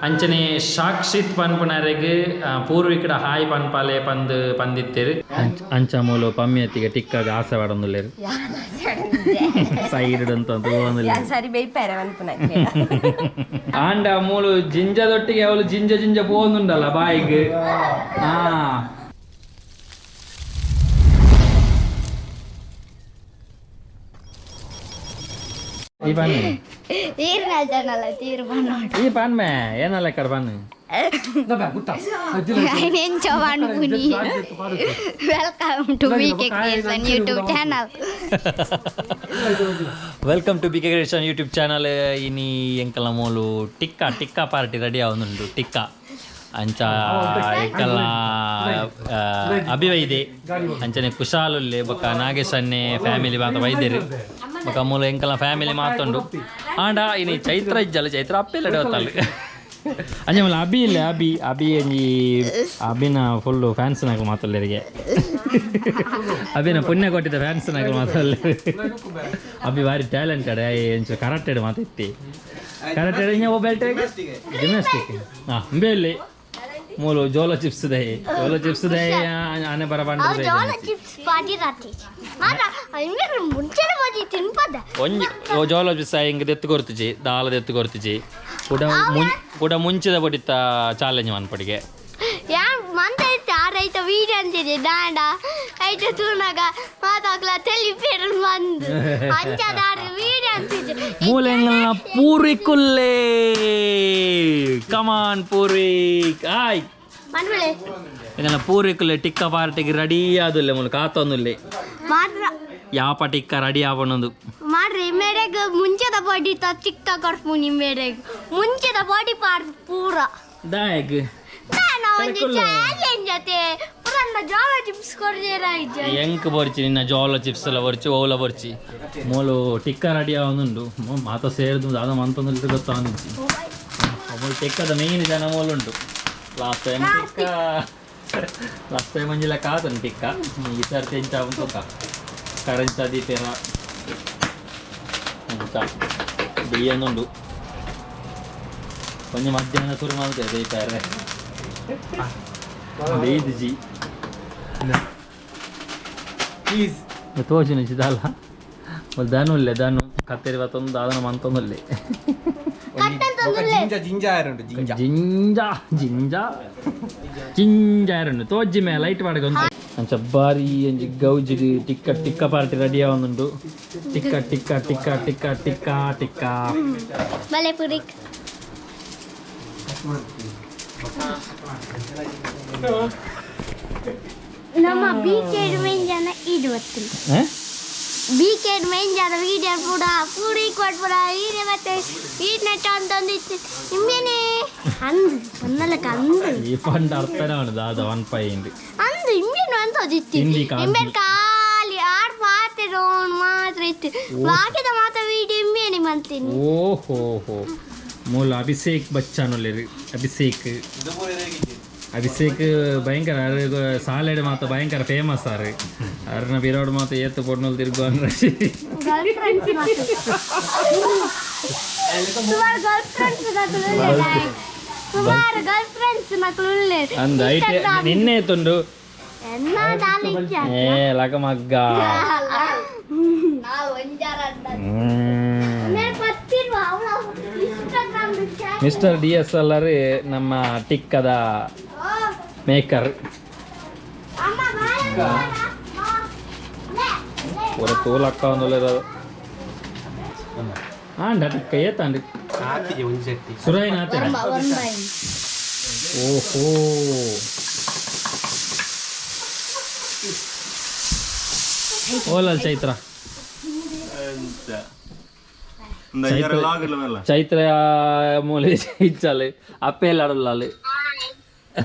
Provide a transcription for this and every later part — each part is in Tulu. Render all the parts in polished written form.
ಅಂಚನೆ ಸಾಕ್ಷಿತ್ ಪನ್ಪುನರೆಗ್ ಪೂರ್ವಿಕಡ ಹಾಯ್ ಪನ್ಪಾಲೆ ಪಂದ್ ಪಂದಿತ್ತೇರು. ಅಂಚ ಮೂಲು ಪಮ್ಮಿಯತ್ತಿಗೆ ಟಿಕ್ಕಾಗ ಆಸೆ ಪಡೊಂದುಲ್ಲೆರ್. ಸೈಡ್ ಅಂತ ತೂವೊಂದುಲ್ಲೆರ್. ಸರಿ ಬೇಯ್ಪಾರೆ ಪನ್ಪುನ. ಆಂಡ ಮೂಲು ಜಿಂಜದೊಟ್ಟಿಗೆ ಅವಳು ಜಿಂಜ ಜಿಂಜ ಪೋಂದುಂಡಲ್ಲ ಬಾಯಿಗ್. ಹಾ ಈ ಬನ್ನಿ. ತೀರ್ನ ತೀರ್ಮಾನ. ಈ ಪನ್ಮೆ ಏನಲ್ಲ ಕಡ ಬನ್ನಿ. ಎಂಚ ಪನ್ಪುನಿ. Welcome to B K creation YouTube channel. Welcome to B K creation YouTube channel. ಇನಿ ಎಂಕಲ್ನ ಮೂಲು ಟಿಕ್ಕಾ ಟಿಕ್ಕಾ ಪಾರ್ಟಿ ರೆಡಿ ಆವೊಂದುಂಡು. ಟಿಕ್ಕಾ ಅಂಚ ಎಂಕಲ್ನ ಅಭಿವೈದೆ ಅಂಚನೆ ಕುಶಾಲುಲ್ಲೆ ಬೊಕ್ಕ ನಾಗೇಶ್ ಅನ್ನೆ ಫ್ಯಾಮಿಲಿ ಮಾತ ವೈದ್ಯರು ಬೊಕ್ಕ ಮೂಲು ಎಂಕಲ್ನ ಫ್ಯಾಮಿಲಿ ಮಾತುಂಡು. ಆಂಡ ಇನಿ ಚೈತ್ರ ಇಜ್ಜಲ್ಲ, ಚೈತ್ರ ಅಪ್ಪೆಲ್ಲ ಹೋತಲ್ಲ. ಅಂಚ ಮೂಲ ಅಭಿ ಇಲ್ಲ, ಅಭಿ ಅಭಿ ಒಂಜಿ ಅಭಿನ ಫುಲ್ಲು ಫ್ಯಾನ್ಸ್ ನಾಗ ಮಾತಲ್ಲೆರಿಗೆ. ಅಭಿನ ಪುಣ್ಯ ಕೊಟ್ಟಿದ್ದ ಫ್ಯಾನ್ಸ್ ನಾಗ ಮಾತಲ್ಲ. ಅಭಿ ಭಾರಿ ಟ್ಯಾಲೆಂಟೆಡ್. ಎಂಚ ಕರಾಟೆಡ್ ಮಾತಿತ್ತಿ. ಕರಾಟೆಡ್ ಇಂಜ ಬೆಲ್ಟ್ ಜಿಮ್ನಾಸ್ಟಿಕ್. ಹಾಂ ಬೇಲಿ ಮೂಲು ಜೋಲೋ ಚಿಪ್ಸ್ ದೈ, ಜೋಲೋ ಚಿಪ್ಸ್ ದೈ ಆನೆ ಬರ ಅವು ಜೋಳ ಚಿಪ್ಸ್ ಪಾಟಿ ರಾತಿ ಮಾತ್ರ ಇಂಬೆರ್ ಮುಂಚೆನೆ ಬಜಿ ತಿನ್ಪದ. ಒಂಜಿ ಜೋಲೋ ಚಿಪ್ಸ್ ಹಿಂಗೆ ದೆತ್ತು ಕೊರ್ತಿಜಿ, ದಾಲ ದೆತ್ತು ಕೊರ್ತಿಜಿ. ಕುಡ ಮುಂ ಕುಡ ಮುಂಚಿದ ಬಡಿತ ಚಾಲೆಂಜ್ ಮನ್ಪಡಿಗೆ. ಯಾನ್ ಮಂತ ಇತ್ತೆ ಆರ್ ಐತ ವೀಡಿಯೋ ಅಂತಿದೆ ದಾಂಡ ಐತ ತೂನಗ ಮಾತಾಕ್ಲ ತೆಲಿಪೇರು ಬಂದು ಅಂಚದಾರ್ ವೀಡಿಯೋ ಅಂತಿದೆ. ಮೂಲೆಂಗಲ್ನ ಪೂರಿಕುಲ್ಲೇ. ಕಮಾನ್ ಪೂರಿಕ್ ಆಯ್. ಮನ್ಮಳೆ. ಎಂಗಲ್ನ ಪೂರಿಕುಲ್ಲೆ ಟಿಕ್ಕ ಪಾರ್ಟಿಗೆ ರೆಡಿ ಆದುಲ್ಲೆ ಮೂಲು ಕಾತೊಂದುಲ್ಲೆ. ಮಾತ್ರ. ಯಾಪ ಟಿಕ್ಕ ರೆಡಿ ಆವಣದು. ಮಾಡ್ರಿ ಮೇರೆಗ್ ಮುಂಚೆದ ಬಾಡಿ ತ ಚಿಕ್ಕ ಕೊಡ್ಪುನಿ ಮೇರೆಗ್ ಮುಂಚೆದ ಬಾಡಿ ಪಾರ್ಟ್ ಪೂರ. ದಾಯಗ್? ನಾನು ಒಂಜಿ ಚಾಲೆಂಜ್ ಅತೆ ಪೂರನ್ನ ಜೋಳ ಚಿಪ್ಸ್ ಕೊರ್ಜೇರ ಇಜ್ಜ. ಎಂಕ್ ಬೊರ್ಚಿ ನಿನ್ನ ಜೋಳ ಚಿಪ್ಸ್ ಎಲ್ಲ ಬೊರ್ಚಿ ಓಲ ಬೊರ್ಚಿ. ಮೂಲು ಟಿಕ್ಕ ರೆಡಿ ಆವೊಂದುಂಡು. ಮಾತ ಸೇರ್ದು ದಾದ ಮಂತೊಂದು ಗೊತ್ತಾವೊಂದಿಜ್ಜಿ. ಮೂಲು ಟಿಕ್ಕದ ಮೇನ್ ಜನ ಮೂಲುಂಡು. ಲಾಸ್ಟ್ ಟೈಮ್ ಟಿಕ್ಕ, ಲಾಸ್ಟ್ ಟೈಮ್ ಒಂಜಿ ಲೆಕ್ಕ ಆತನು ಟಿಕ್ಕ. ಈ ಸರ್ತಿ ಎಂಚ ಆವೊಂದು ತೂಕ. ಕರೆಂಚ ದೀಪೇರ ಎಂಚ ಬೆಯ್ಯೊಂದುಂಡು. ಒಂಜಿ ಮಧ್ಯಾಹ್ನ ಶುರು ಮಲ್ತೆ ದೀಪೇರೆ ಬೇಯ್ದಿಜಿ. ಪ್ಲೀಸ್. ತೋಚಿನ ದಾಲ ದನು ಇಲ್ಲೆ ದನು ಕತ್ತೆರಿ ಬತ್ತೊಂದು ದಾದನ ಮಂತೊಂದುಲ್ಲೆ. ಜಿಂಜ ಜಿಂಜ ಆರುಂಡು ಜಿಂಜ. ಜಿಂಜ ಜಿಂಜ ಜಿಂಜ ತೋಜಿ ಮೇ ಲೈಟ್ ಪಾಡ್ಗೊಂದು ಅಂಚ ಬಾರಿ ಒಂಜಿ ಗೌಜಿಡ್ ಟಿಕ್ಕ ಟಿಕ್ಕ ಪಾರ್ಟಿ ರೆಡಿ ಆವೊಂದುಂಡು. ಟಿಕ್ಕ ಟಿಕ್ಕ ಟಿಕ್ಕ ಟಿಕ್ಕ ಟಿಕ್ಕ ಟಿಕ್ಕ. ಬಲೆ ಪುರಿಕ್. ನಮ್ಮ ಬಿ ಕೆ ಮೇನ್ ಜನ ಇದು ಗೊತ್ತಿಲ್ಲ. ಬಿ ಕೆ ಮೇನ್ ಜನ ವೀಡಿಯೋ ಪೂರ ಪೂರಿ ಕೊಟ್ಪುರ ಈರೆ ಮತ್ತೆ ಈಟ್ ಅಂತಂದಿತ್ತು ನಿಮ್ಗೇನೆ ಅಂದು ಒಂದಲಕ್ಕ ಅಂದು. ಈ ಪಂಡ ಅರ್ಥನೇ ಅವನು ದಾದ ಒನ್ ಪೈಂಡ್. ಅಂದು ಇಮ್ಮೇನು ಅಂತ ಇತ್ತು. ತಿಂಡಿ ಕಾಂತಿ. ಇಮ್ಮೇನ್ ಖಾಲಿ ಆರ್ ಪಾತೆ ರೋನ್ ಮಾತ್ರ ಇತ್ತು. ಬಾಕಿದ ಮಾತ್ರ ವೀಡಿಯೋ ಇಮ್ಮೇನೆ ಮಂತೀನಿ. ಓಹೋ ಹೋ ಮೂಲ ಅಭಿಷೇಕ್ ಬಚ್ಚನ್ ಉಲ್ಲೆರ್. ಅಭಿಷೇಕ್ ಅಭಿಷೇಕ್ ಭಯಂಕರ ಸಾಲೆಡ್ ಮಾತ ಭಯಂಕರ ಫೇಮಸ್ ಆರ್. ಅರ್ನ ಬಿರೋಡ್ ಮಾತ ಏತ್ ಪೊಣ್ಣುಲು ತಿರ್ಗು ಅಂದ್ರೆ. ಗರ್ಲ್ ಫ್ರೆಂಡ್ಸ್ ಸುಮಾರು, ಗರ್ಲ್ ಫ್ರೆಂಡ್ಸ್ ನಕಲು ಸುಮಾರು ಗರ್ಲ್ ಫ್ರೆಂಡ್ಸ್ ನಕಲು ಉಲ್ಲೆರ್. ಅಂದ ಐಟ್ ನಿನ್ನೆ ತುಂಡು. ಎನ್ನ ದಾಲ ಇಜ್ಜ. ಏ ಲಕ ಮಗ್ಗ. ನಾವು ಒಂಜಾರ ಪತ್ತಿರುವ ಅವಳ Instagram. Mister D S L R ನಮ್ಮ ಟಿಕ್ಕದ ಮೇಕರ್. ಅಮ್ಮ ಪೂರ ತೂಲಕ್ಕ ಒಂದುಲ್ಲೆರ್. ಆಂಡ ಟಿಕ್ಕ ಏತಾಂಡ್? ಆತಿಗೆ ಒಂಜಿ ಸೆಟ್ಟಿ. ಸುರೈನ ಆತೇನ? ಓಹೋ ಓಲಲ್ ಚೈತ್ರ. ಚೈತ್ರ ಮೂಲೆ ಇಚ್ಚಾಲೆ ಅಪ್ಪೆಲ್ಲ ಆಡಲಾಲೆ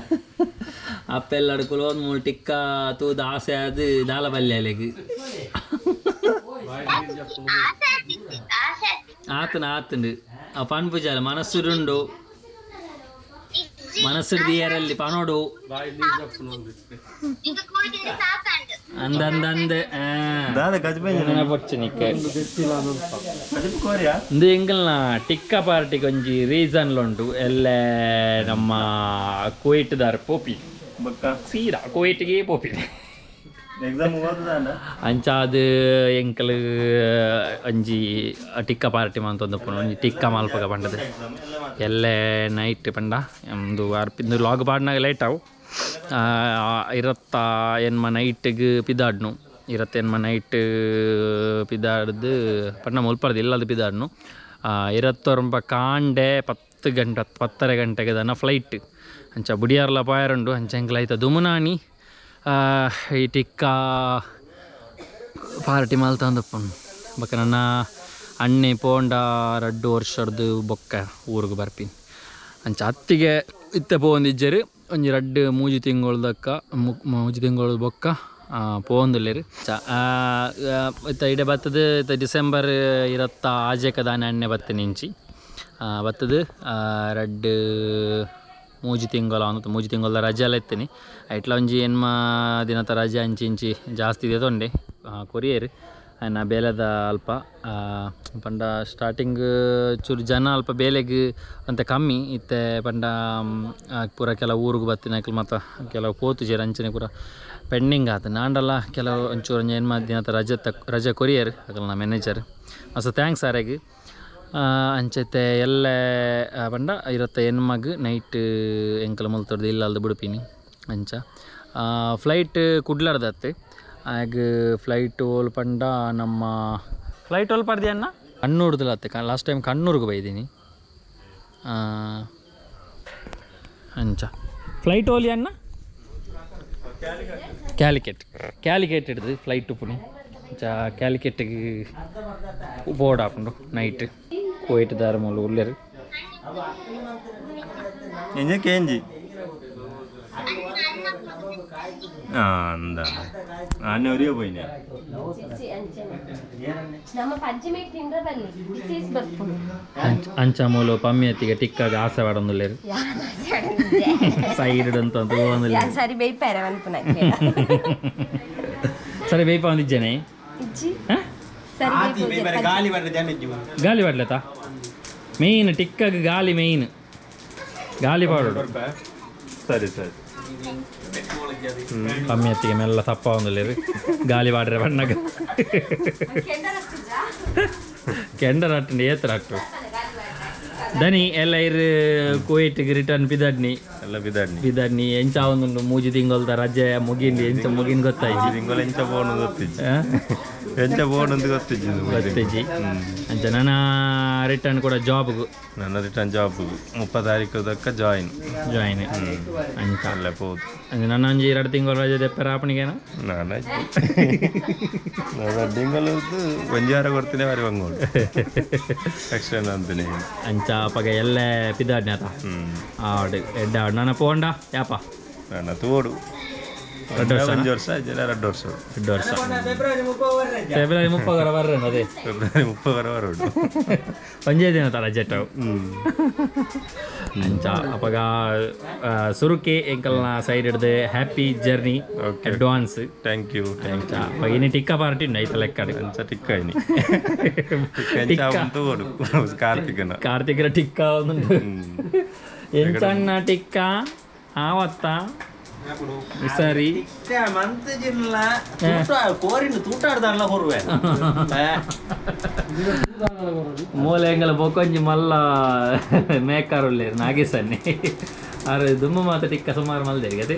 ಅಪ್ಪೆಲ್ಲ ಅಡ್ಕುಲು ಒಂದು ಮೂಲು ಟಿಕ್ಕ ತೂದು ಆಸೆ ಅದು ದಾಲ ಬಲ್ಯಾಲೆಗ್ ಆತನ ಆತಂಡು. ಆ ಪನ್ಪುಜಾಲ ಮನಸ್ಸುರುಂಡು ಮನಸ್ಸು ದಿಯರಲ್ಲಿ ಪನೋಡು. ಅಂದ ಅಂದ ಅಂದ ದಾದ ಕಜ್ಪೆ ಪೊಚ್ಚನಿಕ್ಕೆ ಕಜ್ಪು ಕೋರಿಯಾ ಇಂದು ಎಂಕಲ್ನ ಟಿಕ್ಕ ಪಾರ್ಟಿ ಒಂಜಿ ರೀಸನ್ ಉಂಟು ಎಲ್ಲೆ ನಮ್ಮ ಕುವೈಟ್ದಾರ್ ಪೋಪಿ ಬಕ್ಕ ಸೀದಾ ಕುವೈಟ್ಗೆ ಪೋಪಿ ಎಕ್ಸಾಮ್ ಓದುದಾಂಡ ಅಂಚಾದ್ ಎಂಕಲ್ ಒಂಜಿ ಟಿಕ್ಕ ಪಾರ್ಟಿ ಮಂತೊಂದು ಒಂಜಿ ಟಿಕ್ಕ ಮಲ್ಪಗ ಪಂಡದು ಎಲ್ಲೆ ನೈಟ್ ಪಂಡ ಒಂದು ಇಂದು ಲಾಗ್ ಪಾಡ್ನಾಗ ಲೇಟ್ ಅವು ಇರತ್ತ ಎನ್ಮ ನೈಟಿಗೆ ಪಿದಾಡ್ನು ಇರತ್ತ ಎನ್ಮ ನೈಟ್ ಪಿದಾಡ್ದು ಪಂಡ ಮುಲ್ಪರ್ದು ಇಲ್ಲದ ಪಿದಾಡ್ನು ಇರತ್ತೊರಂಬ ಕಾಂಡೆ 10 ಗಂಟೆ 10:30 ಗಂಟೆಗೆ ದನ ಫ್ಲೈಟ್ ಅಂಚ ಬುಡಿಯಾರ್ಲ ಪಾಯರುಂಡು ಅಂಚ ಎಂಕಲ್ ಐತ ದುಮುನಾನಿ ಈ ಟಿಕ್ಕ ಪಾರ್ಟಿ ಮಲ್ತಂದಪ್ಪನು ಬೊಕ್ಕ ನನ್ನ ಅಣ್ಣೆ ಪೋಂಡ 2 ವರ್ಷರ್ದು ಬೊಕ್ಕ ಊರಿಗೆ ಬರ್ಪಿನಿ ಅಂಚ ಅತ್ತಿಗೆ ಇತ್ತೆ ಪೋವೊಂದಿಜ್ಜೆರ್ ಒಂಜಿ 2-3 ತಿಂಗೊಳ್ದಕ್ಕ 3 ತಿಂಗೊಳ್ ಬೊಕ್ಕ ಪೋವೊಂದುಲ್ಲೆರ್ ಇತ್ತೆ ಇಡೆ ಬತ್ತದು ಇತ್ತೆ ಡಿಸೆಂಬರ್ 26 ದಾನೆ ಅಣ್ಣೆ ಬತ್ತಿನಿ ಇಂಚಿ ಬತ್ತದು 2-3 ತಿಂಗಳ ಒಂದು 3 ತಿಂಗಳ ರಜೆ ಎಲ್ಲ ಇತ್ತೀನಿ ಐಟ್ಲ ಒಂಜಿ ಎನ್ಮ ದಿನತ ರಜೆ ಅಂಚಿ ಇಂಚಿ ಜಾಸ್ತಿ ಇದೆ ತೊಂಡೆ ಕೊರಿಯರ್ ಆಯ್ನ ಬೇಲೆದ ಅಲ್ಪ ಪಂಡ ಸ್ಟಾರ್ಟಿಂಗ್ ಚೂರು ಜನ ಅಲ್ಪ ಬೇಲೆಗ್ ಅಂತ ಕಮ್ಮಿ ಇತ್ತೆ ಪಂಡ ಪೂರ ಕೆಲವು ಊರಿಗೆ ಬತ್ತಿನಕ್ಲು ಮತ್ತು ಕೆಲವು ಪೋತುಜೆರ್ ಅಂಚನೆ ಪೂರ ಪೆಂಡಿಂಗ್ ಆತ ನಾಂಡಲ ಕೆಲವು ಒಂಚೂರು ಒಂಜಿ ಎನ್ಮ ದಿನತ ರಜೆ ರಜೆ ಕೊರಿಯರ್ ಅಕಲ್ನ ಮ್ಯಾನೇಜರ್ ಮಸ್ತ್ thanks ಆರೆಗ್ ಅಂಚತೆ ಎಲ್ಲೆ ಪಂಡ ಇರತ್ತ ಎನ್ಮಗ್ ನೈಟ್ ಎಂಕಲ ಮುಲ್ತೊರ್ದು ಇಲ್ಲಲ್ದು ಬುಡುಪಿನಿ ಅಂಚ ಫ್ಲೈಟ್ ಕುಡ್ಲಾರ್ದತ್ತೆ ಆಗ ಫ್ಲೈಟ್ ಓಲ್ ಪಂಡ ನಮ್ಮ ಫ್ಲೈಟ್ ಓಲ್ ಪಡ್ದಿ ಅಣ್ಣ ಕಣ್ಣೂರ್ದಲ್ಲ ಅತ್ತೆ ಲಾಸ್ಟ್ ಟೈಮ್ ಕಣ್ಣೂರ್ಗೆ ಬೈದೀನಿ ಅಂಚ ಫ್ಲೈಟ್ ಓಲಿ ಅಣ್ಣ ಕ್ಯಾಲಿಕೆಟ್ ಕ್ಯಾಲಿಕೆಟ್ ಹಿಡ್ದು ಫ್ಲೈಟ್ ಪುಣಿ ಅಂಚ ಕ್ಯಾಲಿಕೆಟ್ಗೆ ಬೋರ್ಡ್ ನೈಟ್ ಕುವೈಟ್ ದಾರ ಮೂಲು ಉಲ್ಲೆರ್ ಎಂಜ ಕೇಂಜಿ ಅಂದ ಆನೆ ಒರಿಯ ಪೋಯಿನ ನಮ್ಮ ಪಂಚಮಿ ತಿಂದ್ರೆ ಬನ್ನಿ ಡಿಸೀಸ್ ಬರ್ಪುಂಡು ಅಂಚ ಮೂಲು ಪಮ್ಮಿಯತ್ತಿಗೆ ಟಿಕ್ಕಾಗ ಆಸೆ ಪಡೊಂದುಲ್ಲೆರ್ ಸೈಡ್ ಅಂತ ಯಾನ್ ಸರಿ ಬೇಯ್ಪಾರೆ ಮನ್ಪುನ ಸರಿ ಬೇಯ್ಪ ಒಂದಿಜ್ಜನೆ ಇಜ್ಜಿ ಸರಿ ಬೇಯ್ಪುಜೆ. ಗಾಳಿ ಬರ್ರೆ ಜನ ಇಜ್ಜಿ ಗಾಲಿ ಪಡ್ಲತ ಮೇಯ್ನ್ ಟಿಕ್ಕಾಗ ಗಾಲಿ ಮೇಯ್ನ್ ಗಾಲಿ ಪಾಡೋಡು ಸರಿ ಸರಿ ಪಮ್ಮಿಯತ್ತಿಗೆ ಮೆಲ್ಲ ತಪ್ಪ ಒಂದುಲ್ಲೆರ್ ಗಾಲಿ ಪಾಡ್ರೆ ಬಣ್ಣಗ ಕೆಂಡ ರಟ್ಟಂಡು ಏತ್ರ ಅಟ್ಟು ದನಿ ಎಲ್ಲ ಇರು ಕುವೈಟ್ಗೆ ರಿಟರ್ನ್ ಪಿದಡ್ನಿ ಎಲ್ಲ ಬಿದಾಡ್ನಿ ಬಿದಡ್ನಿ ಎಂಚ ಒಂದುಂಡು ಮೂಜಿ ತಿಂಗೊಲ್ದ ರಜೆ ಮುಗಿಂಡಿ ಎಂಚ ಮುಗಿನ್ ಗೊತ್ತಾಯ್ತು ತಿಂಗಳು ಎಂಚ ಬೋನು ಗೊತ್ತಿಜ್ಜಿ ಎಂಚ ಬೋನು ಅಂತ ಗೊತ್ತಿಜ್ಜಿ ಗೊತ್ತಿಜ್ಜಿ ಅಂಚ ನನ್ನ ರಿಟರ್ನ್ ಕೂಡ ಜಾಬ್ಗೂ ನನ್ನ ರಿಟರ್ನ್ ಜಾಬ್ 30 ತಾರೀಕು ದಕ್ಕ ಜಾಯಿನ್ ಜಾಯಿನ್ ಅಂಚ ಅಲ್ಲೇ ಪೋದು ಅಂಚ ನನ್ನ ಒಂಜಿ 2 ತಿಂಗಳು ರಜೆ ದೆಪ್ಪರ ಆಪಣಿಗೇನ ನಾನು ನಾನು ತಿಂಗಳು ಒಂಜಿ ವಾರ ಕೊಡ್ತೀನಿ ವಾರಿ ಬಂಗೋಡು ಎಕ್ಸ್ಟೆಂಡ್ ಅಂತೀನಿ ಅಂಚ ಅಪಗ ಎಲ್ಲೆ ಪಿದಾಡ್ನಿ ಆತ ಆಡು ಎಡ್ಡ ಆಡು ನನ್ನ ಪೋಂಡ ಯಾಪ ನನ್ನ ತೋಡು ಎರಡು ವರ್ಷ ಒಂಜಿ ವರ್ಷ ಜನ 2 ವರ್ಷ 2 ವರ್ಷ ಫೆಬ್ರವರಿ 30 ಬರ್ರೆ ಅದೇ ಫೆಬ್ರವರಿ 30 ಬರೋಡು ಒಂಜೇ ದಿನ ತರ ಜೆಟ್ಟು ಅಂಚ ಅಪಗ ಸುರುಕೆ ಎಂಕಲ್ನ ಸೈಡ್ ಹಿಡ್ದು happy journey advance thank you thank you ಅಪಗ ಇನ್ನು ಟಿಕ್ಕ ಪಾರ್ಟಿ ಉಂಡು ಐತ ಲೆಕ್ಕಡ್ ಅಂಚ ಟಿಕ್ಕ ಇನಿ ಟಿಕ್ಕ ಎಂಚ ತೋಡು ಕಾರ್ತಿಕನ ಕಾರ್ತಿಕರ ಟಿಕ್ಕ ಒಂದುಂಡು ಎಂಚಣ್ಣ ಟಿಕ್ಕ ಆವತ್ತ ಸರಿ ಮಂತ್ ಜಿಲ್ಲ ಕೋರಿನ ತೂಟಾಡ್ದಲ್ಲ ಹೊರುವೆ ಮೂಲೆ ಎಂಗಲ ಬೊಕೊಂಜಿ ಮಲ್ಲ ಮೇಕಾರ್ ಉಲ್ಲೇರು ನಾಗೇಶನ್ನಿ ಆರು ದುಮ್ಮು ಮಾತ ಟಿಕ್ಕ ಸುಮಾರು ಮಲ್ದೇರಿ ಅದೇ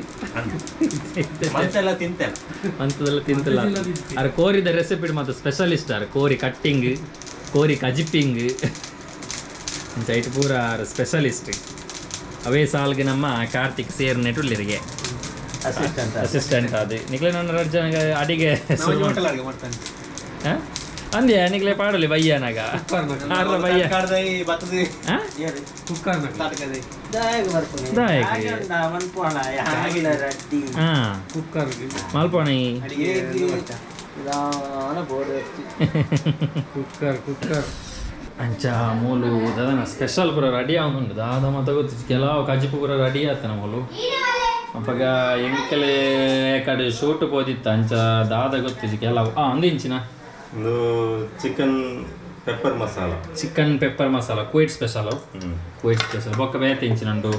ಮಂತೆಲ್ಲ ತಿಂತೆಲ್ಲ ಮಂತದೆಲ್ಲ ತಿಂತಿಲ್ಲ ಆರು ಕೋರಿದ ರೆಸಿಪಿ ಮಾತ್ರ ಸ್ಪೆಷಲಿಸ್ಟ್ ಆರು ಕೋರಿ ಕಟ್ಟಿಂಗ್ ಕೋರಿ ಕಜಿಪಿಂಗ್ ಅಂಚ ಐಟ್ ಪೂರ ಆರು ಸ್ಪೆಷಲಿಸ್ಟ್ ಅವೇ ಸಾಲ್ಗೆ ನಮ್ಮ ಕಾರ್ತಿಕ್ ಸೇರ್ ನೆಟುಲ್ಲಿರಿಗೆ ಅಸಿಸ್ಟೆಂಟ್ ಅಸಿಸ್ಟೆಂಟ್ ಅದು ನಿಕ್ಲೆ ನನ್ನ ರಡ್ಡು ಜನ ಅಡಿಗೆ ಶುರು ಹೋಟೆಲ್ ಮಾಡ್ತಾನೆ ಅಂದ್ಯ ನಿಕ್ಲೆ ಪಾಡಲಿ ಬಯ್ಯನಾಗ ಆರ್ಲ ಬಯ್ಯ ಕಡ್ದೈ ಬತ್ತದ ಹಾ? ತಾಟಕದೈ ದಾಯಕ್. ಹಾ ಮಲ್ಪೋಣಿ ಅಡಿಗೆ ಅಂಚ ಮೂಲು ದಾದನ ಸ್ಪೆಷಲ್ ಪೂರ ರೆಡಿ ಆವೊಂದುಂಡು ದಾದ ಮಾತ ಗೊತ್ತಿಜ್ಜಿ ಕೆಲವು ಕಜಿಪು ಪೂರ ರೆಡಿ ಆತನ ಮೂಲು ಅಪಗ ಎಂಕಲೆ ಕಡೆ ಶೂಟ್ ಪೋದಿತ್ತ ಅಂಚ ದಾದ ಗೊತ್ತಿಜಿ ಕೆಲವು ಅಂದು ಇಂಚಿನ ಒಂದು chicken pepper masala. Chicken pepper masala Kuwait special. Kuwait special ಬೊಕ್ಕ ಬೇತೆ ಇಂಚಿನ ಉಂಡು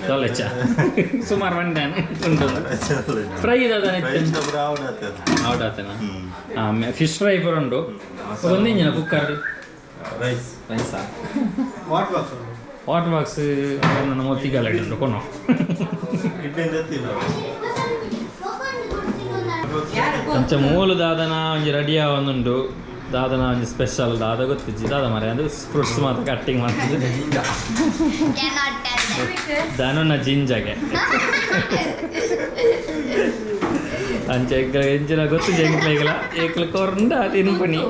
ಚೊಲೆಚ್ಚ ಸುಮಾರು ಮಂಡೆ ಉಂಟು ಫ್ರೈ ದಾದ ಹೌದಾತನ ಫಿಶ್ ಫ್ರೈ ಪೂರ ಉಂಡು. ಒಂದು ಇಂಚಿನ ಕುಕ್ಕರ್ ರೈಸ್. ರೈಸಾ what box ನನ್ನ ಮೊತ್ತಿಗಲ್ಲ ಉಂಟು ಕೊನೋ. ಅಂಚ ಮೂಲು ದಾದನ ಒಂಜಿ ರೆಡಿ ಆವೊಂದುಂಡು. ದಾದನ ಒಂಜಿ ಸ್ಪೆಷಲ್ ದಾದ ಗೊತ್ತಿಜ್ಜಿ ದಾದ ಮರೆ ಅದು ಫ್ರೂಟ್ಸ್ ಮಾತ್ರ ಕಟ್ಟಿಂಗ್ ಮಾಡ್ತಿದ್ದು ದಾನನ ಜಿಂಜಗೆ ಅಂಚ ಎಂಕ್ಲ ಎಂಚಿನ ಗೊತ್ತಿಜ್ಜಿ ಎಂಕ್ಲೆಗ್ಲ ಏಕ್ಲ ಕೊರಂಡ ತಿನ್ಪಣಿ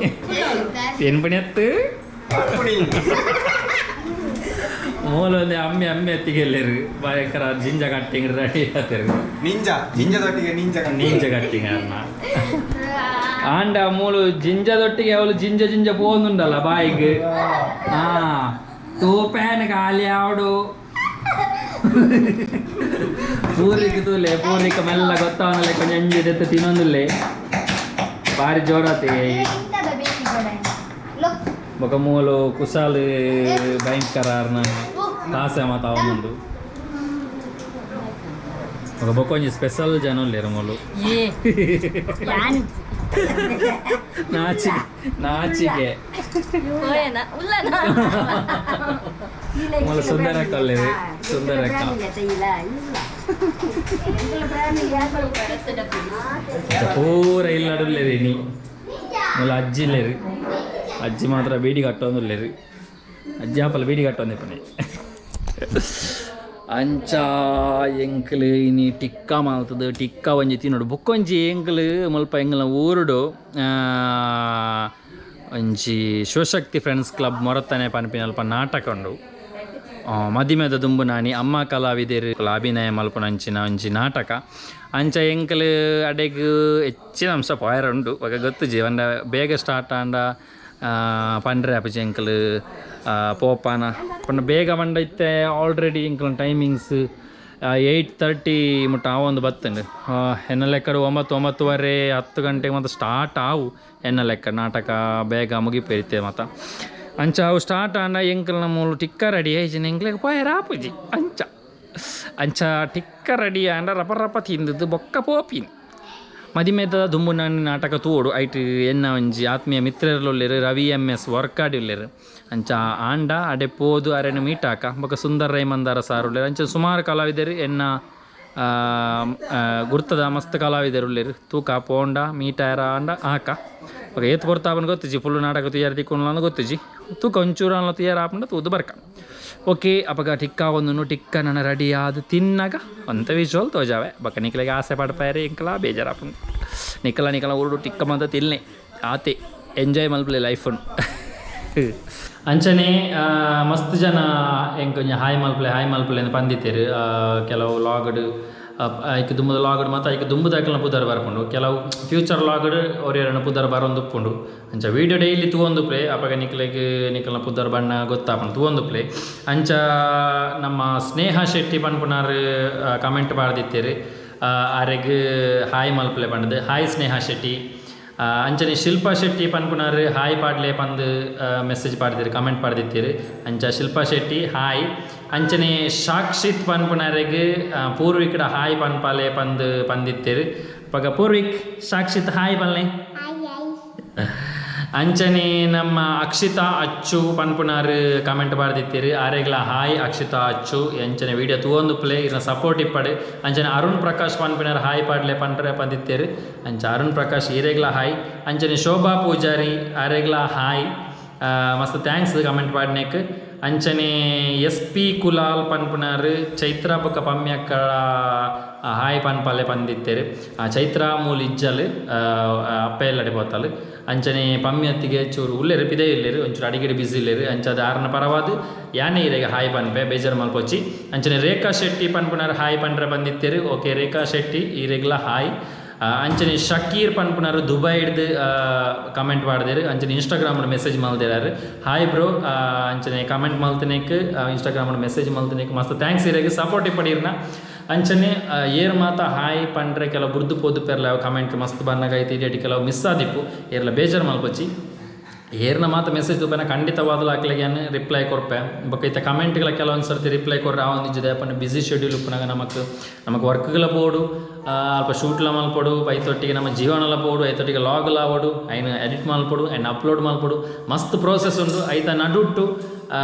ತಿನ್ಪಣಿ ಅತ್ತು ಮೂಲ ಒಂದೇ ಅಮ್ಮೆ ಅಮ್ಮೆ ಅತ್ತಿಗೆಲ್ಲೇರು ಭಯಂಕರ ಜಿಂಜ ಕಟ್ಟಿಂಗ್ ರೆಡಿ ಆತರು. ನಿಂಜ ಜಿಂಜದೊಟ್ಟಿಗೆ ನಿಂಜ. ನಿಂಜ ಕಟ್ಟಿಂಗ್ ಅನ್ನ ಆಂಡ ಮೂಲು ಜಿಂಜದೊಟ್ಟಿಗೆ ಅವಳು ಜಿಂಜ ಜಿಂಜ ಪೋಂದುಂಡಲ್ಲ ಬಾಯಿಗ್ ಆ ತೂಪ್ಯಾನ್ ಖಾಲಿ ಆವಡು ಪೂರಿಗೆ ತೂಲೆ ಪೂರಿಕ ಮೆಲ್ಲ ಗೊತ್ತಾವನಲ್ಲ ಕೊಂಚ ಅಂಜಿ ದೆತ್ತ ತಿನ್ನೊಂದುಲ್ಲೆ ಬಾರಿ ಜೋರಾತಿ. ಬೊಕ ಮೂಲು ಕುಸಾಲ್ ಭಯಂಕರ ಅರ್ನ ತಾಸೆ ಮಾತ ಅವನುಂಡು. ಬೊಕ ಬೊಕ ಒಂಜಿ ಸ್ಪೆಷಲ್ ಜನ ಉಲ್ಲೆರ್ ಮೂಲು. ನಾಚಿಕೆ ನಾಚಿಕೆ. ಮೂಲು ಸುಂದರಕ್ಕ ಉಲ್ಲೆರ್ ಸುಂದರಕ್ಕ ಪೂರ ಇಲ್ಲಡುಲ್ಲೆರ್ ಇನಿ. ಮೂಲು ಅಜ್ಜಿ ಇಲ್ಲೆರ್. ಅಜ್ಜಿ ಮಾತ್ರ ಬೀಡಿ ಕಟ್ಟೊಂದುಲ್ಲೆರ್. ಅಜ್ಜಿ ಆಪಲ ಬೀಡಿ ಕಟ್ಟೊಂದಿಪ್ಪನೆ. ಅಂಚ ಎಂಕ್ಲು ಇನಿ ಟಿಕ್ಕ ಮಲ್ತದು ಟಿಕ್ಕ ಒಂಜಿ ತಿನ್ನೋಡು. ಬೊಕ್ಕೊಂಜಿ ಎಂಕ್ಲು ಮುಲ್ಪ ಎಂಕ್ಲ್ನ ಊರುಡು ಒಂಜಿ ಶಿವಶಕ್ತಿ ಫ್ರೆಂಡ್ಸ್ ಕ್ಲಬ್ ಮೊರತನೆ ಪನ್ಪಿನ ಅಲ್ಪ ನಾಟಕ ಉಂಡು. ಮದಿಮೆದ ದುಂಬು ನಾನಿ ಅಮ್ಮ ಕಲಾವಿದೆರ್ ಅಭಿನಯ ಮಲ್ಪುನಂಚಿನ ಒಂಜಿ ನಾಟಕ. ಅಂಚ ಎಂಕ್ಲು ಅಡೆಗ್ ಹೆಚ್ಚಿನ ಅಂಶ ಪೋಯರ ಉಂಡು. ಬೊಕ ಗೊತ್ತುಜಿ ಪಂಡ ಬೇಗ ಸ್ಟಾರ್ಟ್ ಆಂಡ ಪಂಡ್ರೆ ಆಪುಜಿ ಎಂಕ್ಲು ಪೋಪಾನ ಪಂಡ ಬೇಗ ಪಂಡ ಇತ್ತೆ ಆಲ್ರೆಡಿ ಎಂಕ್ಲ ಟೈಮಿಂಗ್ಸ್ 8:30 ಮುಟ್ಟ ಆವೊಂದು ಬತ್ತುಂಡು. ಎನ್ನ ಲೆಕ್ಕಡ್ 9 9:30 10 ಗಂಟೆಗೆ ಮಾತ ಸ್ಟಾರ್ಟ್ ಆವು ಎನ್ನ ಲೆಕ್ಕ ನಾಟಕ ಬೇಗ ಮುಗಿಪೆರಿತೆ ಮಾತ. ಅಂಚ ಅವು ಸ್ಟಾರ್ಟ್ ಆಂಡ ಎಂಕ್ಲ್ನ ಮೂಲು ಟಿಕ್ಕ ರೆಡಿ ಆಯ್ಜಿನ ಎಂಕ್ಲೆಗ್ ಪೋಯೆರೆ ಆಪುಜಿ. ಅಂಚ ಅಂಚ ಟಿಕ್ಕ ರೆಡಿ ಆಂಡ ರಪ ರಪ ತಿಂದದ್ದು ಬೊಕ್ಕ ಪೋಪಿನಿ. ಮದಿಮೆದ ದುಂಬು ನಾನಿ ನಾಟಕ ತೂವೊಡು. ಐಟ್ ಎನ್ನ ಒಂಜಿ ಆತ್ಮೀಯ ಮಿತ್ರರುಲ್ಲೆರ್ ರವಿ ಎಮ್ ಎಸ್ ವರ್ಕಾಡಿ ಉಲ್ಲೆರ್. ಅಂಚ ಆಂಡ ಅಡೆ ಪೋದು ಅರೆನ ಮೀಟ್ ಆಕ. ಬೊಕ ಸುಂದರ್ ರೈಮಂದಾರ ಸಾರ್ ಉಲ್ಲೆರ್. ಅಂಚ ಸುಮಾರು ಕಲಾವಿದರು ಎನ್ನ ಗುರ್ತದ ಮಸ್ತ್ ಕಲಾವಿದರು ಉಲ್ಲೆರ್. ತೂಕ ಪೋಂಡ ಮೀಟ್ ಆಯರ ಆಂಡ ಆಕ. ಬೊಕ ಏತ್ ಪೊರ್ತಾಪುಂಡು ಗೊತ್ತಿಜ್ಜಿ. ಫುಲ್ ನಾಟಕ ತಯಾರು ತಿಕ್ಕೊಂಡ್ಲ ಗೊತ್ತಿಜ್ಜಿ. ತೂಕ ಒಂಚೂರು ಆಂಡಲ ತಯಾರು ಆಪುಂಡ ತೂದು ಬರ್ಕ. ಓಕೆ ಅಪಗ ಟಿಕ್ಕ ಒಂದುನು ಟಿಕ್ಕ ನನ ರೆಡಿ ಆದ್ ತಿನ್ನಾಗ ಒಂತ ವಿಜುವಲ್ ತೋಜಾವೆ. ಬೊಕ ನಿಕ್ಲೆಗ್ ಆಸೆ ಪಡ್ಪಾಯರೆ ಎಂಕಲ ಬೇಜಾರಾಪುಂಡು. ನಿಕಲ ನಿಕಲ ಊರುಡು ಟಿಕ್ಕ ಮಾತ ತಿನ್ಲೆ ಆತೆ ಎಂಜಾಯ್ ಮಲ್ಪುಲೆ ಲೈಫುನು. ಅಂಚನೆ ಮಸ್ತ್ ಜನ ಎಂಕೊಂಜಿ ಹಾಯ್ ಮಲ್ಪುಲೆ ಹಾಯ್ ಮಲ್ಪುಲೆ ಅಂದ್ ಪಂದಿತ್ತೆರ್. ಕೆಲವು ಲಾಗ್ಡ್ ಐಕ್ ದುಂಬುದ ಲಾಗ್ಡ್ ಮಾತ ಐಕ್ ದುಂಬುದಕಲ್ನ ಪುದರ್ ಬರ್ಪುಂಡು. ಕೆಲವು ಫ್ಯೂಚರ್ ಲಾಗ್ಡ್ ಒರಿಯರನ ಪುದರ್ ಬರೊಂದುಪ್ಪುಂಡು. ಅಂಚ ವೀಡಿಯೋ ಡೈಲಿ ತೂವೊಂದುಪ್ಲೆ ಅಪಗ ನಿಕ್ಲೆಗ್ ನಿಕಲ್ನ ಪುದರ್ ಬಣ್ಣ ಗೊತ್ತಾಪುಂಡು ತೂವೊಂದುಪ್ಲೆ. ಅಂಚ ನಮ್ಮ ಸ್ನೇಹ ಶೆಟ್ಟಿ ಪನ್ಪುನಾರ್ ಕಮೆಂಟ್ ಪಾಡ್ದಿತ್ತೆರ್ ಆರೆಗ್ ಹಾಯ್ ಮಲ್ಪುಲೆ ಪಂಡ್ದ್. ಹಾಯ್ ಸ್ನೇಹ ಶೆಟ್ಟಿ. ಅಂಚನೆ ಶಿಲ್ಪಾ ಶೆಟ್ಟಿ ಪನ್ಪುನಾರ್ ಹಾಯ್ ಪಾಡ್ಲೆ ಪಂದ್ ಮೆಸೇಜ್ ಪಾಡ್ದಿರು ಕಮೆಂಟ್ ಪಾಡ್ದಿತ್ತೆರ್. ಅಂಚ ಶಿಲ್ಪಾ ಶೆಟ್ಟಿ ಹಾಯ್. ಅಂಚನೆ ಸಾಕ್ಷಿತ್ ಪನ್ಪುನಾರೆಗ್ ಪೂರ್ವಿಕಡ ಹಾಯ್ ಪನ್ಪಾಲೆ ಪಂದ್ ಪಂದಿತ್ತೆರ್. ಪಗ ಪೂರ್ವಿಕ್ ಸಾಕ್ಷಿತ್ ಹಾಯ್ ಪನ್ಲೆ. ಅಂಚನೆ ನಮ್ಮ ಅಕ್ಷಿತಾ ಅಚ್ಚು ಪನ್ಪುನಾರ್ ಕಮೆಂಟ್ ಪಾಡ್ದಿತ್ತೆರ್. ಆರೆಗ್ಲ ಹಾಯ್ ಅಕ್ಷಿತಾ ಅಚ್ಚು. ಅಂಚನೆ ವೀಡಿಯೋ ತೂವೊಂದುಪ್ಲೆ ಇರ್ನ ಸಪೋರ್ಟ್ ಇಪ್ಪಡ್. ಅಂಚನೆ ಅರುಣ್ ಪ್ರಕಾಶ್ ಪನ್ಪಿನಾರ್ ಹಾಯ್ ಪಾಡ್ಲೆ ಪನ್ರೆ ಪಂದಿತ್ತೆರ್. ಅಂಚ ಅರುಣ್ ಪ್ರಕಾಶ್ ಈರೆಗ್ಲ ಹಾಯ್. ಅಂಚನೆ ಶೋಭಾ ಪೂಜಾರಿ ಆರೆಗ್ಲ ಹಾಯ್. ಮಸ್ತ್ thanks comment ಪಾಡ್ನೆಕ್. ಅಂಚನೆ ಎಸ್ ಪಿ ಕುಲಾಲ್ ಪನ್ಪುನಾರ್ ಚೈತ್ರ ಬೊಕ ಪಮ್ಯಕ್ಕ ಹಾಯ್ ಪನ್ಪಾಲೆ ಪಂದಿತ್ತೆರ್. ಚೈತ್ರ ಮೂಲು ಇಜ್ಜಲ್ ಅಪ್ಪೆ ಎಲ್ಲಡೆ ಪೋತಾಲ್. ಅಂಚನೆ ಪಮ್ಯತ್ತಿಗೆ ಚೂರು ಉಲ್ಲೆರ್ ಪಿದೈ ಉಲ್ಲೆರ್ ಒಂಚೂರು ಅಡಿಗೆಡ್ ಬಿಸಿ ಉಲ್ಲೆರ್. ಅಂಚ ಆರ್ನ ಪರವಾದ್ ಯಾನೆ ಇರೆಗ್ ಹಾಯ್ ಪನ್ಪೆ ಬೇಜಾರ್ ಮಲ್ಪೊಚ್ಚಿ. ಅಂಚನೆ ರೇಖಾ ಶೆಟ್ಟಿ ಪನ್ಪುನಾರ್ ಹಾಯ್ ಪನ್ರೆ ಬಂದಿತ್ತೆರ್. ಓಕೆ ರೇಖಾ ಶೆಟ್ಟಿ ಈರೆಗ್ಲ ಹಾಯ್. ಅಂಚನೆ ಶಕೀರ್ ಪನ್ಪುನಾರು ದುಬೈಡ್ದು ಕಮೆಂಟ್ ಪಾಡ್ದೇರು. ಅಂಚನೆ ಇನ್ಸ್ಟಾಗ್ರಾಮ್ ಮೆಸೇಜ್ ಮಲ್ದಿರಾರು, ಹಾಯ್ ಬ್ರೋ. ಅಂಚನೆ ಕಮೆಂಟ್ ಮಲ್ತಿನೇಕ್, ಇನ್ಸ್ಟಾಗ್ರಾಮ್ ಮೆಸೇಜ್ ಮಲ್ತಿನೇಕ್ ಮಸ್ತ್ thanks ಇರೆಗ್. ಸಪೋರ್ಟ್ ಇಪ್ಪಡಿರ್ನ. ಅಂಚನೆ ಏರ್ ಮಾತ ಹಾಯ್ ಪಂಡ್ರೆ ಕೆಲವು ಬುರ್ದು ಪೋದು ಪೆರ್ಲ ಕಮೆಂಟ್ ಮಸ್ತ್ ಬನ್ನಗ ಐತಿ ಇಡೀ ಕೆಲವು ಮಿಸ್ ಆದಿಪ್ಪು. ಏರ್ಲ ಬೇಜಾರು ಮಲ್ಪೊಚ್ಚಿ. ಏರ್ನ ಮಾತ ಮೆಸೇಜ್ ತೂಪೆನ ಖಂಡಿತವಾದಲ ಅಕ್ಲೆಗೆ ರಿಪ್ಲೈ ಕೊರ್ಪೆ. ಬೊಕ್ಕ ಇತ್ತ ಕಮೆಂಟ್ಗಳ ಕೆಲವೊಂದು ಸರ್ತಿ ರಿಪ್ಲೈ ಕೊರ್ರೆ ಆವೊಂದಿಜ್ಜದೆ ಪಂಡ ಬಿಸಿ ಶೆಡ್ಯೂಲ್ ಉಪ್ಪುನಾಗ ನಮಕ್ ನಮಕ್ ವರ್ಕ್ಗಳ ಪೋಡು, ಅಲ್ಪ ಶೂಟ್ಲ ಮಲ್ಪೊಡು, ಐತೊಟ್ಟಿಗೆ ನಮ್ಮ ಜೀವನಲ ಪೋಡು, ಐತೊಟ್ಟಿಗೆ ಲಾಗ್ಲ ಆವೊಡು, ಐನ್ ಎಡಿಟ್ ಮಲ್ಪೊಡು, ಐನ್ ಅಪ್ಲೋಡ್ ಮಲ್ಪೊಡು, ಮಸ್ತ್ ಪ್ರೋಸೆಸ್ ಉಂಡು. ಐತ ನಡುಟ್ಟು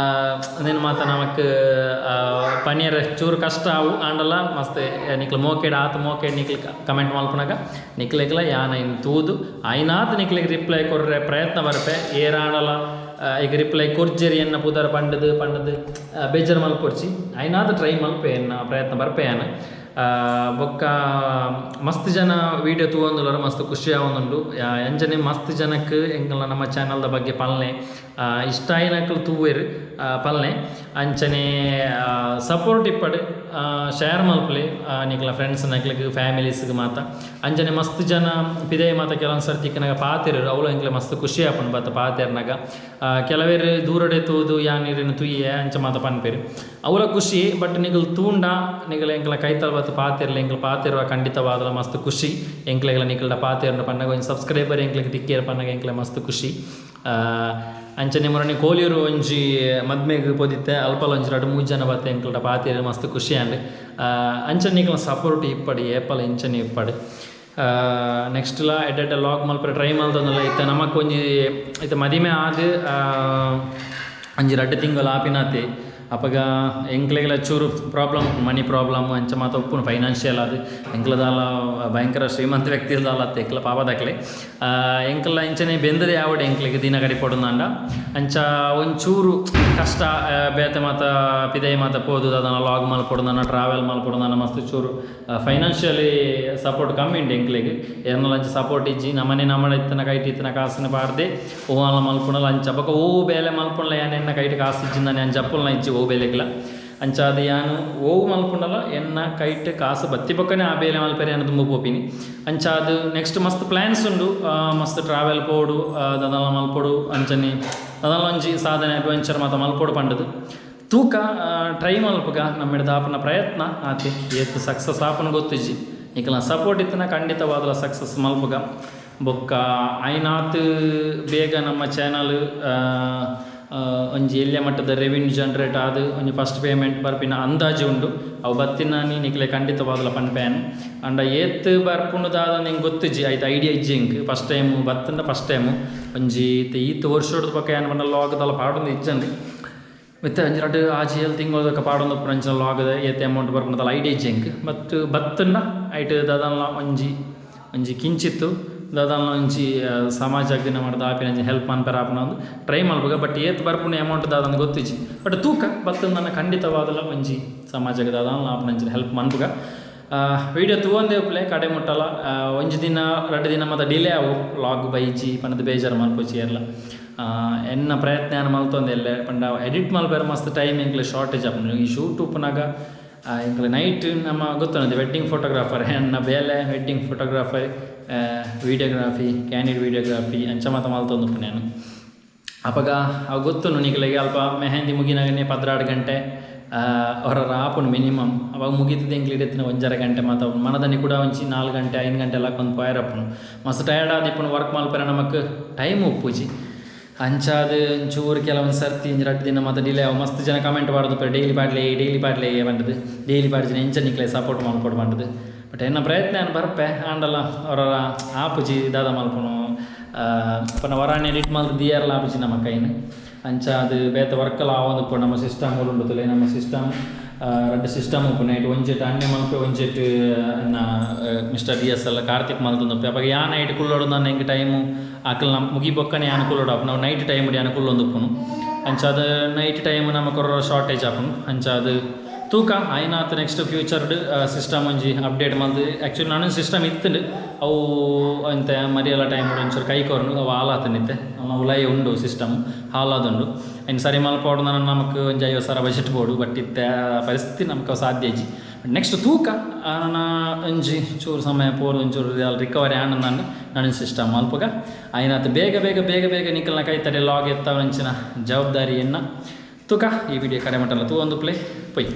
ಅದೇನು ಮಾತ ನಮಕ್ ಪನಿಯರ ಚೂರು ಕಷ್ಟ ಆವು. ಆಂಡಲ ಮಸ್ತ್ ನಿಕ್ಲ ಮೋಕೆಡ್ ಆತ ಮೋಕೆಡ್ ನಿಕ್ಲ ಕಮೆಂಟ್ ಮಲ್ಪುನಾಗ ನಿಕ್ಲೆಗ್ಲ ಯಾನ ಇನ್ ತೂದು ಐನಾತ್ ನಿಕ್ಲೆಗ್ ರಿಪ್ಲೈ ಕೊರ್ರೆ ಪ್ರಯತ್ನ ಬರ್ಪೆ. ಏರಾಂಡಲ ಈಗ ರಿಪ್ಲೈ ಕೊರ್ಜೆರಿ ಎನ್ನ ಪುದರ್ ಪಂಡದು ಪಂಡದು ಬೇಜಾರು ಮಲ್ಪೊಡ್ಚಿ. ಐನಾತ್ ಟ್ರೈ ಮಲ್ಪೆ, ಎನ್ನ ಪ್ರಯತ್ನ ಬರ್ಪೆ ಯಾನ್. ಬೊಕ್ಕ ಮಸ್ತ್ ಜನ ವೀಡಿಯೋ ತೂವೊಂದುಲ್ಲರ್, ಮಸ್ತ್ ಖುಷಿ ಆವೊಂದುಂಡು. ಅಂಚನೆ ಮಸ್ತ್ ಜನಕ್ ಎಂಕಲ್ನ ನಮ್ಮ ಚಾನಲ್ದ ಬಗ್ಗೆ ಪಲ್ನೆ ಇಷ್ಟ ಆಯಿನಕುಲು ತೂವೆರ್ ಪಲ್ನೆ. ಅಂಚನೆ ಸಪೋರ್ಟ್ ಇಪ್ಪಡ್, ಶೇರ್ ಮಲ್ಪುಲೆ ನಿಕ್ಲ ಫ್ರೆಂಡ್ಸ್ ನಕ್ಲೆಗ್, ಫ್ಯಾಮಿಲೀಸ್ಗ್ ಮಾತ. ಅಂಚನೆ ಮಸ್ತ್ ಜನ ಪಿದಯಿ ಮಾತ ಕೆಲವೊಂದು ಸರ್ತಿ ಇಕ್ಕನಗ ಪಾತೆರು, ಅವುಲು ಎಂಕ್ಲೆ ಮಸ್ತ್ ಖುಷಿ ಆಪುಂಡು ಬತ್ತ ಪಾತೆರ್ನಗ. ಕೆಲವೆರ್ ದೂರಡೆ ತೂದು ಯಾನ್ ಇರೆನ್ ತೂಯೆ ಅಂಚ ಮಾತ ಪನ್ಪೆರ್, ಅವುಲ ಖುಷಿ. ಬಟ್ ನಿಕುಲು ತೂಂಡ ನಿಕಲ್ ಎಂಕ್ಲ ಕೈತಲ್ ಬತ್ತ ಪಾತೆರ್ಲೆ, ಎಂಕ್ಲ ಪಾತೆರುವ ಖಂಡಿತವಾದಲ ಮಸ್ತ್ ಖುಷಿ. ಎಂಕ್ಲೆಗ್ಲ ನಿಕಲ್ಡ ಪಾತೆರ್ನ ಪನ್ನಗ ಒಂಜಿ ಸಬ್ಸ್ಕ್ರೈಬರ್ ಎಂಕ್ಲೆಗ್ ತಿಕ್ಕಿಯರ್ ಪನ್ನಗ ಎಂಕ್ಲೆ ಮಸ್ತ್ ಖುಷಿ. ಅಂಚನೆ ಮೊರನಿ ಕೋಲಿಯೂರು ಒಂಜಿ ಮದ್ಮೆಗ್ ಪೋದಿತ್ತೆ, ಅಲ್ಪಲ ಒಂಜಿ ರಡ್ಡ್ ಮೂಜಿ ಜನ ಬತ್ತೆ ಎಂಕ್ಲಡ ಪಾತೆರ್, ಮಸ್ತ್ ಖುಷಿ ಆಂಡ್. ಅಂಚನೆ ನಿಕಲ್ನ ಸಪೋರ್ಟ್ ಇಪ್ಪಡ್, ಏಪಲ ಇಂಚನೆ ಇಪ್ಪಡ್. ನೆಕ್ಸ್ಟ್ ಲಾ ಎಡ್ಡೆ ಎಡ್ಡೆ ಲಾಗ್ ಮಲ್ಪರೆ ಟ್ರೈ ಮಲ್ತೊಂದುಲ್ಲ. ಇತ್ತೆ ನಮಕ್ ಒಂಜಿ ಇತ್ತೆ ಮದಿಮೆ ಆದ್ ಒಂಜಿ ರಡ್ಡ್ ತಿಂಗೊಲು ಆಪಿನಾತೆ. ಅಪಗ ಎಂಕ್ಲೆಗ್ಲ ಚೂರು ಪ್ರಾಬ್ಲಮ್, ಮನಿ ಪ್ರಾಬ್ಲಮ್ ಅಂಚ ಮಾತ ಉಪ್ಪುನು ಫೈನಾನ್ಷಿಯಲ್ ಆದ್. ಎಂಕ್ಲ ದಾಲ ಭಯಂಕರ ಶ್ರೀಮಂತ ವ್ಯಕ್ತಿ ದಾಲ ಅತ್ತೆ, ಎಂಕ್ಲ ಪಾಪದಕ್ಲೆ. ಎಂಕ್ಲ ಇಂಚನೆ ಬೆಂದದೆ ಆವಡ್ ಎಂಕ್ಲೆಗ್ ದಿನ ಕಡಿಪೊಡುಂದಾಂಡ. ಅಂಚ ಒಂಚೂರು ಕಷ್ಟ, ಬೇತೆ ಮಾತ ಪಿದಯಿ ಮಾತ ಪೋದು ದಾದನ ಲಾಗ್ ಮಲ್ಪೊಡುಂದಾಂಡ, ಟ್ರಾವೆಲ್ ಮಲ್ಪೊಡುಂದಾಂಡ ಮಸ್ತ್ ಚೂರು ಫೈನಾನ್ಷಿಯಲಿ ಸಪೋರ್ಟ್ ಕಮ್ಮಿ ಉಂಡು ಎಂಕ್ಲೆಗ್. ಏರ್ನಲ ಅಂಚ ಸಪೋರ್ಟ್ ಇಜ್ಜಿ. ನಮನೆ ನಮ್ಮಡ ಇತ್ತಿನ ಕೈಟ್ ಇತ್ತಿನ ಕಾಸುನ ಪಾಡ್ದೆ ಓವಾಲ ಮಲ್ಪುನಲ ಅಂಚ. ಬೊಕ ಓ ಬೇಲೆ ಮಲ್ಪುನಲ ಯಾನ್ ಎನ್ನ ಕೈಟ್ ಕಾಸು ಇಜ್ಜಿಂದಾನೆ ಅಂಚ ಅಪ್ಪುಲ್ನ ಇಜ್ಜಿ ಓ ಬೇಲೆಗ್ಲ. ಅಂಚಾದ್ ಯಾನ್ ಓವು ಮಲ್ಪುಂಡಲ ಎನ್ನ ಕೈಟ್ ಕಾಸು ಬತ್ತಿ ಬೊಕ್ಕನೆ ಆ ಬೇಲೆ ಮಲ್ಪೆರೆ ಯಾನ್ ದುಂಬು ಪೋಪಿನಿ. ಅಂಚಾದ್ ನೆಕ್ಸ್ಟ್ ಮಸ್ತ್ ಪ್ಲ್ಯಾನ್ಸ್ ಉಂಡು, ಮಸ್ತ್ ಟ್ರಾವೆಲ್ ಪೋಡು, ದಾದಲ ಮಲ್ಪೊಡು, ಅಂಚನೆ ದಾದಲ ಒಂಜಿ ಸಾಧನೆ ಅಡ್ವೆಂಚರ್ ಮಾತ ಮಲ್ಪೊಡು ಪಂಡದು ತೂಕ ಟ್ರೈ ಮಲ್ಪುಗ. ನಮ್ಮೆಡ್ದ್ ಆಪುನ ಪ್ರಯತ್ನ ಆತೆ, ಏತ್ ಸಕ್ಸಸ್ ಆಪುನ ಗೊತ್ತಿಜ್ಜಿ. ನಿಕಲ್ನ ಸಪೋರ್ಟ್ ಇತ್ತಿನ ಖಂಡಿತವಾದಲ ಸಕ್ಸಸ್ ಮಲ್ಪುಗ. ಬೊಕ್ಕ ಆಯ್ನಾತ್ ಬೇಗ ನಮ್ಮ ಚಾನಲ್ ಒಂಜಿ ಎಲ್ಯ ಮಟ್ಟದ ರೆವಿನ್ಯೂ ಜನರೇಟ್ ಆದ್ ಒಂಜಿ ಫಸ್ಟ್ ಪೇಮೆಂಟ್ ಬರ್ಪಿನ ಅಂದಾಜು ಉಂಡು. ಅವು ಬತ್ತಿನಾನಿ ನಿಕ್ಲೆ ಖಂಡಿತವಾದಲ ಪನ್ಪೇನ್. ಅಂಡ ಏತ್ ಬರ್ಪುಂಡು ದಾದ ನಿಂಗೆ ಗೊತ್ತಿಜ್ಜಿ, ಐತ ಐಡಿಯಾ ಇಜ್ಜಿ ಎಂಕ್. ಫಸ್ಟ್ ಟೈಮ್ ಬತ್ತಂಡ ಫಸ್ಟ್ ಟೈಮು ಒಂಜಿ ಇತ್ತೆ ಈತ್ ವರ್ಷೊಡ್ದು ಬೊಕ್ಕ ಯಾನ್ ಪಂಡ ಲಾಗ್ ದಾಲ ಪಾಡೊಂದು ಇಜ್ಜಂడి. ಇತ್ತೆ ಒಂಜಿ ರಡ್ಡ್ ಆಜಿ ಏಳ್ ತಿಂಗೊಲ್ದಕ ಪಾಡೊಂದು ಉಪ್ಪುನ ಅಂಚಿನ ಲಾಗ್ ಏತ್ ಅಮೌಂಟ್ ಬರ್ಪುಂಡು ದಾಲ ಐಡಿಯಾ ಇಜ್ಜಿ ಎಂಕ್. ಬಟ್ ಬತ್ತಂಡ ಐಟ್ ದಾದನ್ಲ ಒಂಜಿ ಒಂಜಿ ಕಿಂಚಿತ್ತು ದಾದನ್ಲ ಒಂಜಿ ಸಮಾಜಗ್ ನಮಡ್ದ್ ಆಪಿನ ಒಂಜಿ ಹೆಲ್ಪ್ ಮನ್ಪೆರೆ ಆಪುನ ಒಂದು ಟ್ರೈ ಮಲ್ಪುಗ. ಬಟ್ ಏತ್ ಬರ್ಪುಂಡು ಅಮೌಂಟ್ ದಾದಂದ್ ಗೊತ್ತಿಜ್ಜಿ. ಬಟ್ ತೂಕ ಬತ್ತಂದನ ಖಂಡಿತವಾದಲ ಒಂಜಿ ಸಮಾಜಗ್ ದಾದನ್ಲ ಆಪುನ ಅಂಚಿನ ಹೆಲ್ಪ್ ಮನ್ಪುಗ. ವೀಡಿಯೋ ತೂವಂದೆ ಉಪ್ಪುಲೆ ಕಡೆ ಮುಟ್ಟಲ. ಒಂಜಿ ದಿನ ರಡ್ಡ್ ದಿನ ಮಾತ ಡಿಲೇ ಆವು ಲಾಗ್ ಬೈಜಿ ಪಂಡದ್ ಬೇಜಾರು ಮಲ್ಪೊಚ್ಚಿ ಏರ್ಲ. ಎನ್ನ ಪ್ರಯತ್ನ ಯಾನ್ ಮಲ್ತೊಂದೆ ಎಲ್ಲೆ ಪಂಡ ಎಡಿಟ್ ಮಲ್ಪೆರೆ ಮಸ್ತ್ ಟೈಮ್ ಎಂಕ್ಲೆ ಶಾರ್ಟೇಜ್ ಆಪುಂಡು. ಈ ಶೂಟ್ ಉಪ್ಪುನಾಗ ಎಂಕ್ಲೆ ನೈಟ್ ನಮ್ಮ ಗೊತ್ತುಂಡು ವೆಡ್ಡಿಂಗ್ ಫೋಟೋಗ್ರಾಫರ್ ಎನ್ನ ಬೇಲೆ wedding photographer, videography, candid videography ಅಂಚ ಮಾತ ಮಲ್ತೊಂದು ಉಪ್ಪುನೆ ಯಾನ್. ಅಪಗ ಅವು ಗೊತ್ತುಂಡು ನಿಕ್ಲೆಗ್ ಅಲ್ಪ ಮೆಹಂದಿ ಮುಗಿನಾಗನೆ 12 ಗಂಟೆ ಹೊರ ಆಪುಂಡು ಮಿನಿಮಮ್. ಅವಾಗ ಮುಗೀತದೆ ಎಂಕ್ಲೆ ಇಡತ್ತಿನ ಒಂಜರೆ ಗಂಟೆ ಮಾತ ಮನದನಿ ಕೂಡ ಒಂಜಿ 4 ಗಂಟೆ 5 ಗಂಟೆ ಎಲ್ಲ ಕೊಂದು ಪೋಯರಪ್ಪುಂಡು. ಮಸ್ತ್ ಟಯರ್ಡ್ ಆದಿಪ್ಪುಂಡು, ವರ್ಕ್ ಮಲ್ಪೆರೆ ನಮಕ್ ಟೈಮ್ ಉಪ್ಪುಜಿ. ಅಂಚಾದ್ ಒಂಚೂರು ಕೆಲವೊಂದು ಸರ್ತಿ ಒಂಜಿ ರಡ್ಡ್ ದಿನ ಮಾತ ಡಿಲೇ ಆವು. ಮಸ್ತ್ ಜನ ಕಮೆಂಟ್ ಪಾಡ್ದು ಡೈಲಿ ಪಾಡ್ಲೆ ಡೈಲಿ ಪಾಡ್ಲೆ ಪಂಡದು, ಡೈಲಿ ಪಾಡ್ಜಿನ ಎಂಚ ನಿಕ್ಲೆ ಸಪೋರ್ಟ್ ಮಲ್ಪೊಡು ಪಂಡದು. ಬಟ್ ಎನ್ನ ಪ್ರಯತ್ನ ಯಾನ್ ಬರ್ಪೆ ಆಂಡಲ ಅವರ ಆಪುಜಿ ದಾದ ಮಲ್ಪುನು ಪಂಡ ವರಾಣಿ ಎಡಿಟ್ ಮಲ್ತ್ ದಿಯರ್ಲ ಆಪುಜಿ ನಮ್ಮ ಕೈನ್. ಅಂಚ ಅದು ಬೇತೆ ವರ್ಕಲ ಆವೊಂದು ಉಪ್ಪು. ನಮ್ಮ ಸಿಸ್ಟಮ್ ಉಂಡು, ನಮ್ಮ ಸಿಸ್ಟಮ್ ರಡ್ಡ್ ಸಿಸ್ಟಮ್ ಉಪ್ಪು ನೈಟ್ ಒಂಜೆಟ್ ಅಣ್ಣೆ ಮಲ್ಪೆ ಒಂಜೆಟ್ ಎನ್ನ ಮಿಸ್ಟರ್ ಡಿ ಎಸ್ ಎಲ್ಲ ಕಾರ್ತಿಕ್ ಮಲ್ತೊಂದು ಉಪ್ಪು. ಅಪಗ ಯಾ ನೈಟ್ ಕುಲ್ಲೊಡು ನನ್ನ ಎಂಕ್ ಟೈಮು ಅಕಲ್ ನಮ್ಮ ಮುಗಿ ಬೊಕ್ಕನೆ ಯಾನ್ ಕುಲ್ಲೊಡು ಆಪುಂಡು. ನಾವು ನೈಟ್ ಟೈಮ್ ಯಾನ್ ಕುಲ್ಲೊಂದು ಉಪ್ಪುನು. ಅಂಚ ಅದು ನೈಟ್ ಟೈಮ್ ನಮ್ಮ ಕೊರೊ ಶಾರ್ಟೇಜ್ ಆಪುಂಡು. ಅಂಚ ಅದು ತೂಕ ಆಯ್ನಾತ್ ನೆಕ್ಸ್ಟ್ ಫ್ಯೂಚರ್ಡ್ ಸಿಸ್ಟಮ್ ಒಂಜಿ ಅಪ್ಡೇಟ್ ಮಲ್ತ್. ಆ್ಯಕ್ಚುಲಿ ನಾನು ಸಿಸ್ಟಮ್ ಇತ್ತುಂಡು ಅವು ಎಂತ ಮರಿಯಲ್ಲ ಟೈಮ್ ಒಂಚೂರು ಕೈ ಕೊರ್ನು ಅವು ಹಾಲಾತನಿತ್ತೆ ಅವು ಉಲಾಯಿ ಉಂಡು ಸಿಸ್ಟಮ್ ಹಾಲಾದುಂಡು. ಐನ್ ಸರಿ ಮಲ್ಪೊಡು ನಮಕ್ ಒಂಜಿ 50,000 ಬಜೆಟ್ ಬೋಡು. ಬಟ್ ಇತ್ತೆ ಪರಿಸ್ಥಿತಿ ನಮಕ್ ಅವು ಸಾಧ್ಯ ಇಜ್ಜಿ. ನೆಕ್ಸ್ಟ್ ತೂಕ ಆನ ಒಂಜಿ ಚೂರು ಸಮಯ ಪೋರು ಒಂಚೂರು ರಿಕವರಿ ಆನ ನಾನು ನನ್ನ ಸಿಸ್ಟಮ್ ಮಲ್ಪಗ ಆಯ್ನಾತ್ ಬೇಗ ಬೇಗ ಬೇಗ ಬೇಗ ನಿಕಲ್ನ ಕೈತಡೆ ಲಾಗ್ ಎತ್ತವಂಚಿನ ಜವಾಬ್ದಾರಿಯನ್ನು ತೂಕ ಈ ವಿಡಿಯೋ ಕಡೆ ಮಟ್ಟಲ್ಲ ತೂ ಒಂದು ಪ್ಲೇ ಪೊಯ್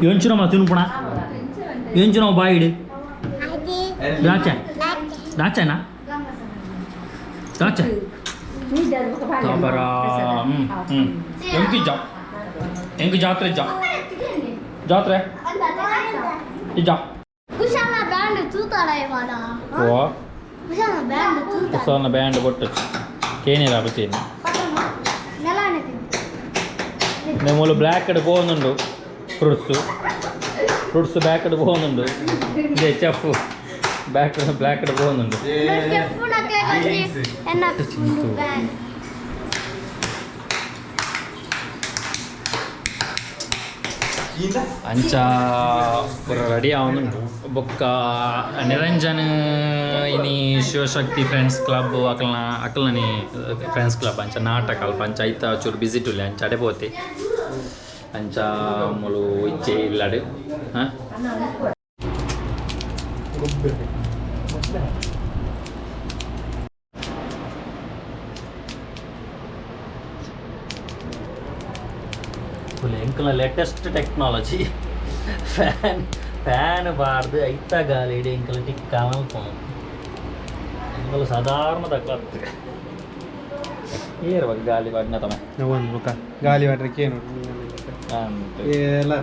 ಎಂಚು ನಮ್ಮ ತಿನ್ಪುಣ ಎಂಚು ನಾವು ಬಾಯಿಡು ದಾಚೆ ದಾಚೆನಾ ದಾಚೆ ತಾಪರ ಹ್ಞೂ ಹ್ಞೂ ಎಂಕಿಜ್ಜ ಎಂಕ್ ಜಾತ್ರೆ ಇಜ್ಜ ಜಾತ್ರೆ ಇಜ್ಜ ಕುಶಾಲ ಬ್ಯಾಂಡ್ ತೂತಾಡ ಇವಾಡ ಓ ಕುಶಾಲ ಬ್ಯಾಂಡ್ ತೂತಾಡ ಕುಸಲ್ನ ಬ್ಯಾಂಡ್ ಕೊಟ್ಟು ಕೇನಿರ ಬತ್ತೀನಿ ನೆಲಾನೆ మేము ಬ್ಲ್ಯಾಕ್ ಕಡೆ ಪೋವೊಂದುಂಡು ಫ್ರೂಟ್ಸು ಫ್ರೂಟ್ಸ್ ಬ್ಯಾಕ್ ಕಡೆ ಪೋವೊಂದುಂಡು ಇದೆ ಚೆಫ್ ಬ್ಯಾಕ್ ಬ್ಲ್ಯಾಕ್ ಕಡೆ ಪೋವೊಂದುಂಡು ಚೆಫ್ನ ಎನ್ನ ಬ್ಯಾಂಡ್ ಅಂಚ ಪೂರ ರೆಡಿ ಆವೊಂದುಂಡು ಬೊಕ್ಕ ನಿರಂಜನ್ ಇನಿ ಶಿವಶಕ್ತಿ ಫ್ರೆಂಡ್ಸ್ ಕ್ಲಬ್ ಅಕಲ್ನ ಅಕಲ್ನನಿ ಫ್ರೆಂಡ್ಸ್ ಕ್ಲಬ್ ಅಂಚ ನಾಟಕ ಅಲ್ಪ ಅಂಚ ಐತ ಚೂರು ಬಿಸಿ ಟುಲ್ಲೆ ಅಂಚ ಅಡೆ ಪೋತೆ ಅಂಚ ಮೂಲು ಇಚ್ಚೆ ಇಲ್ಲಡು ಹಾಂ ಫುಲ್ ಎಂಕಲ್ನ ಲೇಟೆಸ್ಟ್ ಟೆಕ್ನಾಲಜಿ ಫ್ಯಾನ್ ಫ್ಯಾನ್ ಬಾರ್ದು ಐತ ಗಾಲಿ ಇಡೀ ಎಂಕಲ್ ಟಿಕ್ಕ ಮಲ್ಪೊಂಡು ಎಂಕಲ್ ಸಾಧಾರಣ ತಕ್ಕಲತ್ತು ಏರ್ ಬಗ್ ಗಾಲಿ ಬಾಡ್ನ ತಮ್ಮ ಒಂದು ಬೊಕ ಗಾಲಿ ವಾಟ್ರಕ್ಕೆ ಏನು ಎಲ್ಲ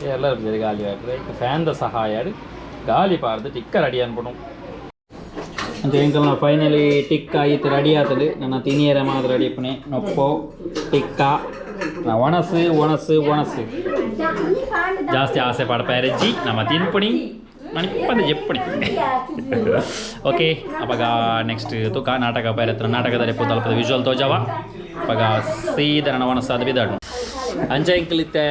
ಎಲ್ಲ ಇರ್ತದೆ ಗಾಲಿ ಬಾಡ್ರೆ ಈಗ ಫ್ಯಾನ್ದ ಸಹಾಯ ಗಾಲಿ ಪಾರ್ದು ಟಿಕ್ಕ ರೆಡಿ ಅನ್ಬಿಡು ಅಂತ ಎಂಕಲ್ನ ಫೈನಲಿ ಟಿಕ್ಕ ಈತ ರೆಡಿ ಆತದೆ ನನ್ನ ತಿನಿಯರ ಮಾತ್ರ ರೆಡಿ ಪುಣೆ ನೊಪ್ಪೋ ಟಿಕ್ಕ ಒಣಸು ಒಣಸು ಒಣಸು ಜಾಸ್ತಿ ಆಸೆ ಪಡಪಾರಜ್ಜಿ ನಮ್ಮ ತಿನ್ಪುಣಿ ಮಣಿಪ್ಪದ ಜೆಪ್ಪುಣಿ ಓಕೆ ಅವಾಗ ನೆಕ್ಸ್ಟ್ ತುಕ ನಾಟಕ ಪೈರತ್ರ ನಾಟಕದಲ್ಲಿ ಪೋತಲ್ಪದ ವಿಜುವಲ್ ತೋಜವ ಅವಾಗ ಸೀದಾ ನನ್ನ ಒಣಸಾದ ಬಿದಾಡು ಅಂಚ ಇಂಕಲಿತ್ತೆ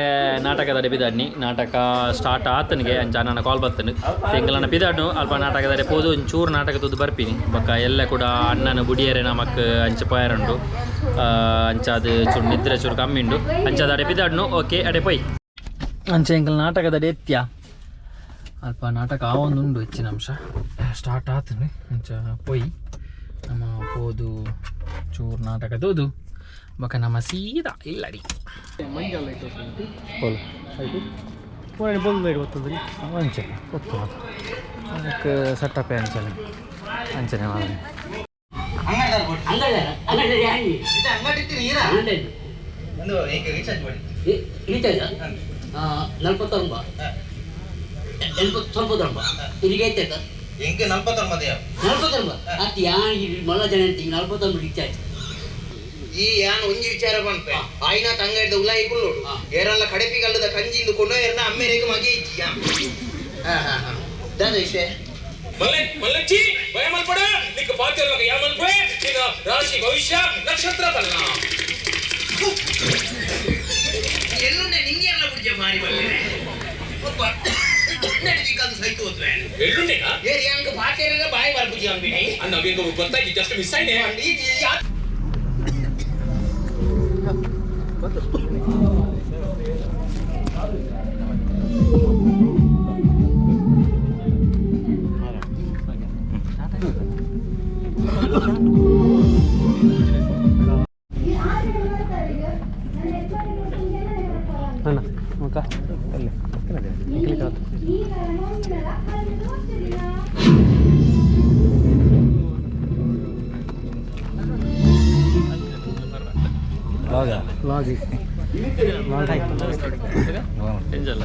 ನಾಟಕದ ಬಿದಾಡ್ನಿ ನಾಟಕ ಸ್ಟಾರ್ಟ್ ಆತನಿಗೆ ಅಂಚ ನನ್ನ ಕಾಲ್ ಬರ್ತನು ಎಂಕಲನ್ನ ಬಿದಾಡ್ನು ಅಲ್ಪ ನಾಟಕದಲ್ಲಿ ಪೋದು ಒಂಚೂರು ನಾಟಕ ತುದ್ದು ಬರ್ಪಿನಿ ಬೊಕ್ಕ ಎಲ್ಲ ಕೂಡ ಅಣ್ಣನ ಬುಡಿಯರೆ ನಮಕ್ ಅಂಚ ಪಯರುಂಡು ಅಂಚ ಅದು ಚೂರು ನಿದ್ರೆ ಚೂರು ಕಮ್ಮಿ ಉಂಡು ಅಂಚ ಅಡೆ ಬಿದಾಡ್ನು ಓಕೆ ಅಡೆ ಪೊಯ್ ಅಂಚ ಎಂಕಲ್ ನಾಟಕದ ಎತ್ಯ ಅಲ್ಪ ನಾಟಕ ಆವೊಂದುಂಡು ಹೆಚ್ಚಿನ ಅಂಶ ಸ್ಟಾರ್ಟ್ ಆತನು ಅಂಚ ಪೊಯ್ ನಮ್ಮ ಪೋದು ಚೂರು ನಾಟಕ ತೂದು ಬೊಕ ನಮ್ಮ ಸೀದಾ ಇಲ್ಲಡಿ ಪೋಲು ಅಂಚೆ ಗೊತ್ತು ಅದು ಅದಕ್ಕೆ ಸೆಟಪ್ ಅಂಚನೆ ಅಂಚನೆ ಮಾತ್ರ ಎಂಕೆ ನಲ್ಪತ್ತೊಂಬತ್ತು ಈ ಯಾನ್ ಒಂಜಿ ವಿಚಾರ ಪನ್ಪೆ ಆಯ್ನ ತಂಗಡಿದ ಉಲಾಯಿ ಕುಲ್ಲೋಡು ಏರಲ್ಲ ಕಡೆಪಿ ಗಲ್ಲದ ಕಂಜಿಂದು ಕೊಂಡು ಏರ್ನ ಅಮ್ಮೇರೆಗ್ ಮಗೆ ಇಜ್ಜಿ ದಾದ ವಿಷಯ ಮಲ್ಲಚ್ಚಿ ಭಯ ಮಲ್ಪಡ ನಿಕ್ಕ ಪಾತ್ರ ಯಾ ಮಲ್ಪೆ ನಿನ್ನ ರಾಶಿ ಭವಿಷ್ಯ ನಕ್ಷತ್ರ ಬಲ್ಲ ಎಲ್ಲುಂಡೆ ನಿಂಗೆ ಎಲ್ಲ ಬಿಡ್ಜ ಮಾರಿ ಬಲ್ಲೆ ನಡಿದಿಕ್ಕದು ಸೈತು ಹೋದ್ವೆ ಎಳ್ಳುಂಡೆನಾ ಏರ್ ಯಾಂಗ್ ಪಾತೇರೆಲ್ಲ ಬಾಯಿ ಬರ್ಪುಜಿ ಅಂಬಿಡಿ ಅನ್ನ ಅವಿಂಗ ಗೊತ್ತಾಯ್ತು ಜಸ್ಟ್ ಮಿಸ್ ಆಯ್ನೆ ಅಣ್ಣ ಮುಖ ಅಲ್ಲೇ ಲಾಗ್ ಎಂಜಲ್ಲ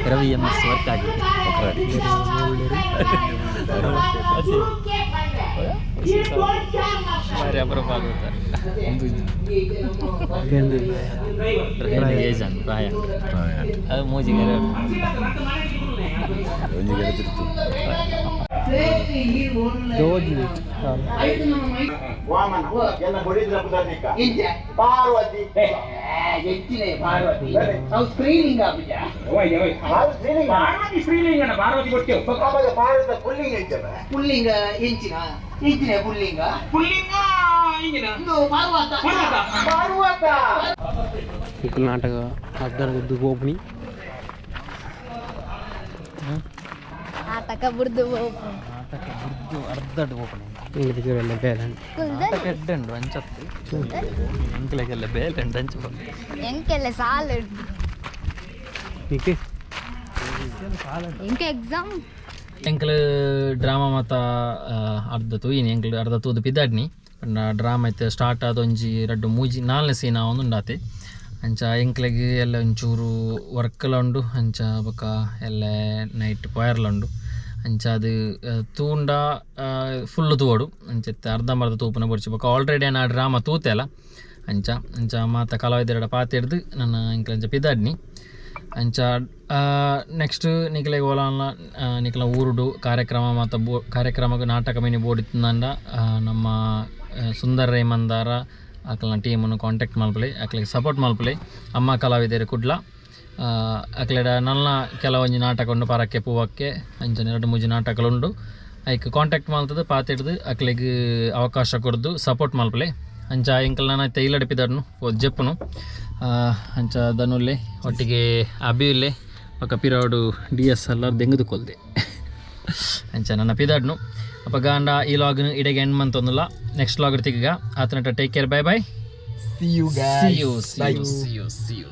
ರವಿ ಎಂ ಎಸ್ ವರ್ಕ್ ಆಗಿದೆ ಬಾರಿ ಅಪರೂಪ ಆಗುತ್ತೆ. ಏಜ್ ಅನ್ ಪ್ರಾಯ. ಅದು ಮೂಜಿಗೆರೆ. ಒಂಜಿ ಗೆರೆ. ಪುಲ್ಲಿಂಗ ಎಂಚಿನ ಎಂಚಿನ ಪುಲ್ಲಿಂಗ ಪುಲ್ಲಿಂಗ ಪಾರ್ವತ ಪಾರ್ವತ. ನಿಕುಲ್ ನಾಟಕ ಅರ್ಧನ ಗುದ್ದು ಪೋಪುನಿ. ನಾಟಕ ಬುಡ್ದು ಪೋಪು. ನಾಟಕ ಬುಡ್ದು ಅರ್ಧಡ್ ಓಪನ್. ಇಂಗ್ಲಿಷ್ ಎಲ್ಲ ಬೇಲೆ. ನಾಟಕ ಎಡ್ಡೆ ಉಂಡು ಅಂಚತ್ತು ಎಂಕ್ಲೆಗೆಲ್ಲ ಬೇಲೆ ಉಂಡು ಅಂಚ ಬಂದು. ಎಂಕೆಲ್ಲ ಸಾಲ. ನಿಕ್ಕೆ. ಎಂಕೆ ಎಕ್ಸಾಮ್. ಎಂಕ್ಲು ಡ್ರಾಮಾ ಮಾತ ಅರ್ಧ ತೂಯಿನಿ. ಎಂಕ್ಲು ಅರ್ಧ ತೂದು ಪಿದಾಡ್ನಿ ಪಂಡ ಡ್ರಾಮಾ ಇತ್ತೆ ಸ್ಟಾರ್ಟ್ ಆದ ಒಂಜಿ ರಡ್ಡು ಮೂಜಿ ನಾಲ್ನೇ ಸೀನ್ ಆವೊಂದುಂಡಾತೆ. ಅಂಚ ಎಂಕ್ಲೆಗ್ ಎಲ್ಲ ಒಂಚೂರು ವರ್ಕ್ಲ ಉಂಡು. ಅಂಚ ಬೊಕ ಎಲ್ಲ ನೈಟ್ ಪೋಯರ್ಲ ಉಂಡು. ಅಂಚ ಅದು ತೂಂಡ ಫುಲ್ಲು ತೂವೊಡು. ಅಂಚ ಇತ್ತೆ ಅರ್ಧಂಬರ್ಧ ತೂಪುನ ಬೊಡ್ಚಿ. ಬೊಕ ಆಲ್ರೆಡಿ ಆ ಡ್ರಾಮಾ ತೂತೆಲ. ಅಂಚ ಅಂಚ ಮಾತ ಕಲಾವಿದೆರಡ ಪಾತೆರ್ದು ನನ್ನ ಎಂಕ್ಲ ಅಂಚ ಪಿದಾಡ್ನಿ. ಅಂಚ ನೆಕ್ಸ್ಟ್ ನಿಕ್ಲೆಗ್ ಓಲಾನ್ಲ ನಿಕ್ಲ ಊರುಡು ಕಾರ್ಯಕ್ರಮ ಮಾತ ಬೋ ಕಾರ್ಯಕ್ರಮಗ್ ನಾಟಕ ಮಿನಿ ಬೋಡಿತ್ತಂಡ ನಮ್ಮ ಸುಂದರ್ ರೇಮಂದಾರ ಅಕ್ಲೆನ ಟೀಮನ್ನು ಕಾಂಟ್ಯಾಕ್ಟ್ ಮಲ್ಪಲೆ, ಅಕ್ಲೆಗ್ ಸಪೋರ್ಟ್ ಮಲ್ಪಲೆ. ಅಮ್ಮ ಕಲಾವಿದರು ಕುಡ್ಲ ಅಕ್ಲೆಡ ನನ್ನ ಕೆಲವೊಂಜಿ ನಾಟಕ ಉಂಡು, ಪರಕ್ಕೆ ಪೂವಕ್ಕೆ ಅಂಚನೆ ಎರಡು ಮೂಜಿ ನಾಟಕಲುಂಡು. ಐಕ್ ಕಾಂಟ್ಯಾಕ್ಟ್ ಮಲ್ತದು ಪಾತೆಡ್ದು ಅಕ್ಲೆಗ್ ಅವಕಾಶ ಕೊರ್ದು ಸಪೋರ್ಟ್ ಮಲ್ಪಲೆ. ಅಂಚ ಎಂಕಲ್ ನನ್ನ ಇಲ್ಲಡೆ ಪಿದರ್ನು ಜೆಪ್ಪುನು. ಅಂಚ ದನುಲ್ಲೆ ಒಟ್ಟಿಗೆ ಅಬಿ ಇಲ್ಲೆ ಬೊಕ ಪಿರಾಡು ಡಿ ಎಸ್ ಎಲ್ ಆರ್ ದೆಂಗುದು ಕೊಲ್ದೆ. ಅಂಚ ನನ್ನ ಪಿದಾಡ್ನು ಅಪ್ಪ ಗಾಂಡ ಈ ಲಾಗ್ನು ಇಡೆಗೆ ಎಂಡ್ ಮಂತೊಂದುಲ್ಲ. ನೆಕ್ಸ್ಟ್ ಲಾಗ್ ತಿಕ್ಕ ಆತನಟ. Take care, bye bye. See you. See you, see you, see you, see you.